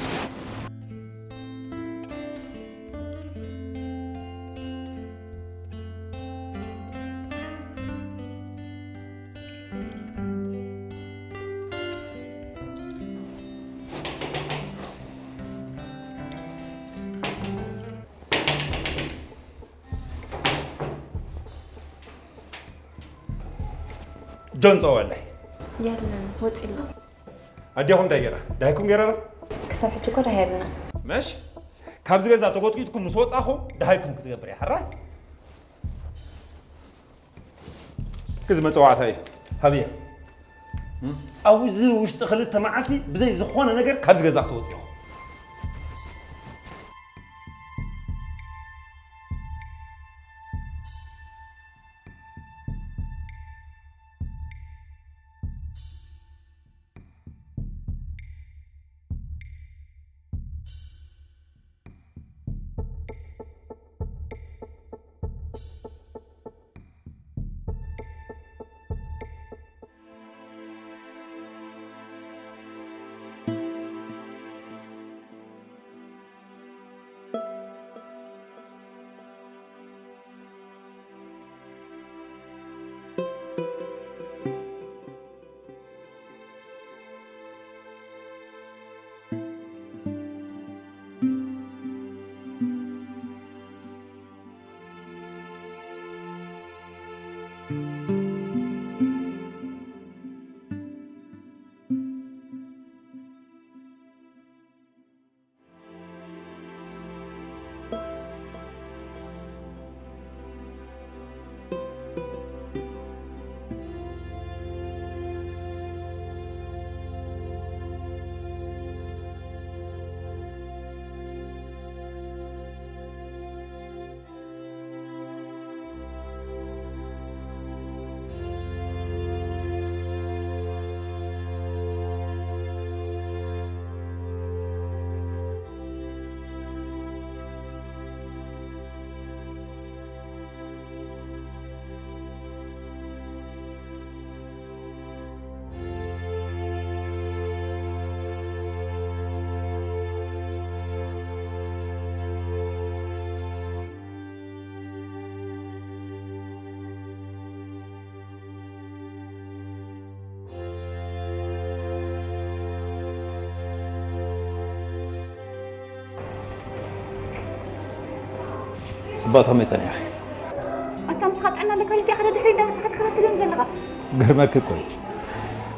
ጆን ጸወለይ። የለን ወፂ ኣሎ። ኣዴኹም እንታይ ገይራ? ደሃይኩም ገይራ ዶ? ክሳብ ሕጂ እኮ ደሃየብና። መሽ ካብዚ ገዛ ተጎጥቂጥኩም ምስ ወጻኹም ደሃይኩም ክትገብር እያ። ሕራይ ክዚ መጸዋዕታ እዩ። ሃብየ ኣብዚ ውሽጢ ክልተ መዓልቲ ብዘይ ዝኾነ ነገር ካብዚ ገዛ ክትወጽ ኢኹም። ፅባተ ከመይ ፀኒሕኺ? ኣታ ንስኻ ጥዕና ኣለካ ኢልካ ኢኻ ደድሕሪ እንዳመፅኻ ትከታተለኒ ዘለኻ። ገርመኪ እኮ እዩ።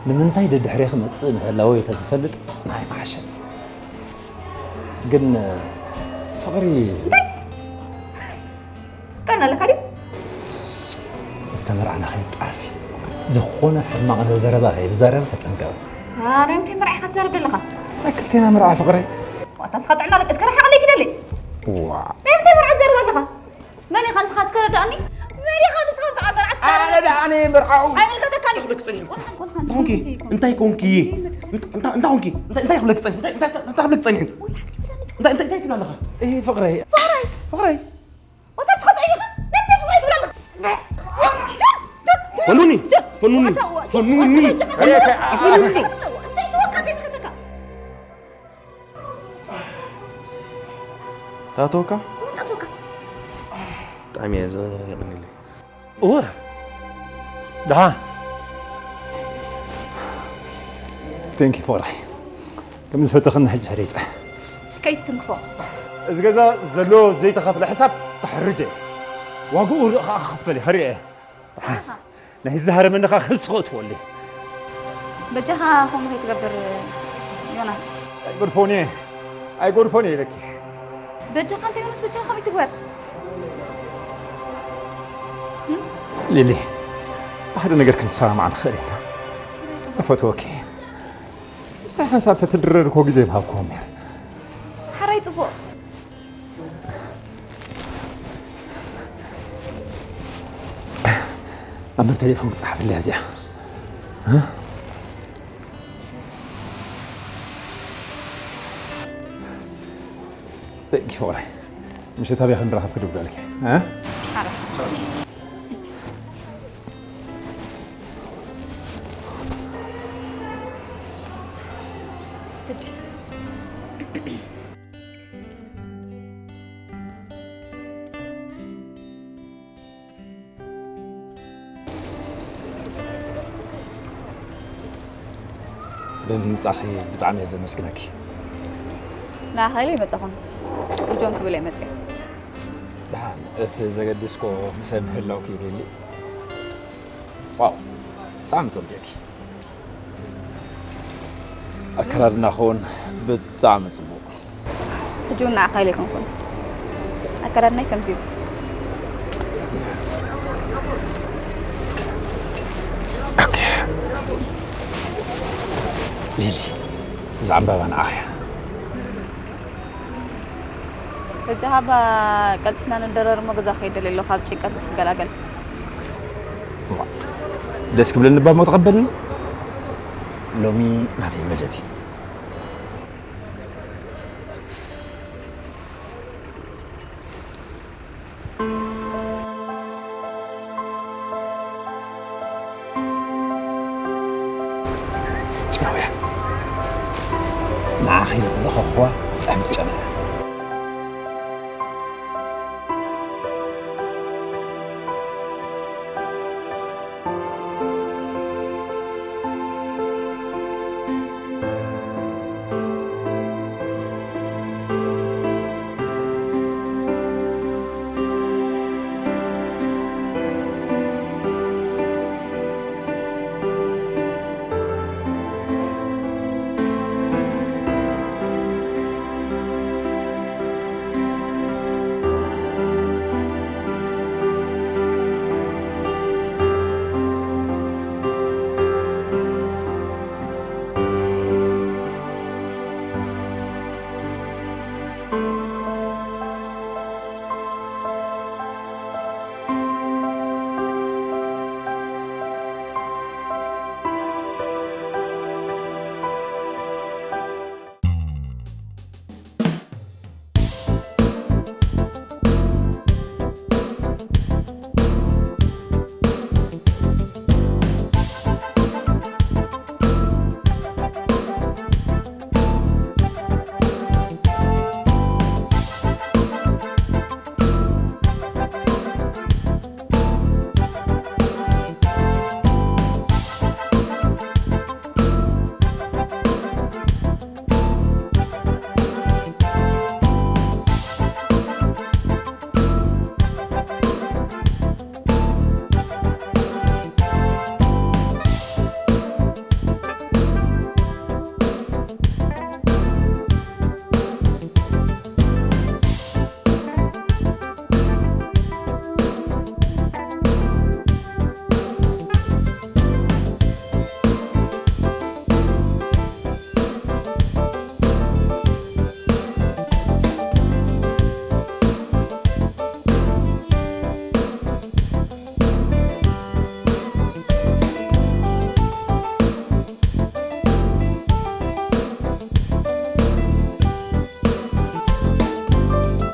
ንምንታይ ደድሕሬ ክመፅእ ምህላወይ ተዝፈልጥ ናይ ምሓሸ። ግን ፍቕሪ ጥዕና ኣለካ ድዩ? ዝተመርዓና ከይጣሲ ዝኾነ ሕማቕ ዘረባ ከይዛረብ ተጠንቀቕ። ናይ ምንታይ መርዓ ኢኻ ትዛረብ ዘለኻ? ናይ ክልቴና መርዓ ፍቕረይ። ዋታ ስኻ ጥዕና ኣለካ እስከ ርሓቕ ኣለይ ክደሊ። ዋ ናይ ምንታይ መርዓ ትዛረብ ኣለኻ? መን ኢኻ ንስኻ እስከ ረዳእኒ? መን ኢኻ ንስኻ ብዛዕባ መርዓ ትዛረብ? ኣነ ደኣ ኣነ መርዓው ኣይምልከተካን እዩ። ክብለክ ጸኒሑ እንታይ ኮንኪ እንታይ ኮንኪ እንታይ እንታይ ኮንኪ እንታይ እንታይ ክብለክ ጸኒሑ እንታይ እንታይ እንታይ ክብለክ ጸኒሑ እንታይ እንታይ እንታይ ትብላለኻ እህ ፍቕረይ ፍቕረይ ፍቕረይ ወታ ትስኸጥ ዓይንኻ ነምደ ፍቕረይ ትብላለኻ ፈኑኒ ፈኑኒ ፈኑኒ ኣትፈኑኒ እንታይ ትወካ እንታይ ምልከተካ ታቶካ እንታይ ትወካ ብጣዕሚ እየ ዘሪቕኒ እወ ደሓ ቴንኪ ፍቕረይ ከም ዝፈተኽኒ ሕጂ ፈሊጠ ከይትትንክፎ እዚ ገዛ ዘሎ ዘይተኸፍለ ሕሳብ ክሕርጀ ዋግኡ ርኢ ከዓ ክኽፈል እየ ክርኢ እየ ደሓ ናይ ዝሃረመኒ ከዓ ክሲ ክእትወሉ በጃኻ ከምኡ ከይትገብር ዮናስ ኣይጎድፎን እየ ኣይጎድፎን እየ ኢለኪ በጃኻ እንተ ዮናስ በጃኻ ከምኡ ትግበር ሊሊ ብሓደ ነገር ክንሰማማዕ ንኽእል ኢና እፈትወኪ ምሳይ ሓንሳብ ተትድረር እኮ ግዜ ምሃብክዎም ነይረ ሓራይ ፅቡቕ ኣምበር ቴሌፎን ክፅሓፍለይ ኣብዚኣ ደቂ ፍቕረይ ምሸት ኣብያ ክንራኸብ ክድውለልኪ ስዲ ብምምጻኺ ብጣዕሚ እየ ዘመስግነኪ ንኣኻ ኢለ ይመጻኹን ብጆን ክብል እየ መጽየ ደሓን እቲ ዘገድስኮ ምሳይ ምህላውኪ ይደሊ ዋው ብጣዕሚ ጸቢቕኪ። ኣከዳድናኺ እውን ብጣዕሚ ጽቡቕ። ሕጂ እውን ንዓኻ ኢለ ኣይኮንኩን። ኣከዳድናይ ከምዚ እዩ። ኦኬ። ሊሊ፣ እዛ ዕምባባ ንዓኺ እያ። በጃኻ እባ ቀልጢፍና ንደረር እሞ ገዛ ክኸይድ ደልየ ኣለኹ፣ ካብ ጭንቀት ክገላገል። ደስ ክብለኒ እባ እሞ ተቐበልኒ። ሎሚ ናተይ መደብ እዩ። ጭናውያ፣ ንዓኺ ዝለኸኽዋ ጥዕምቲ ጨና እያ።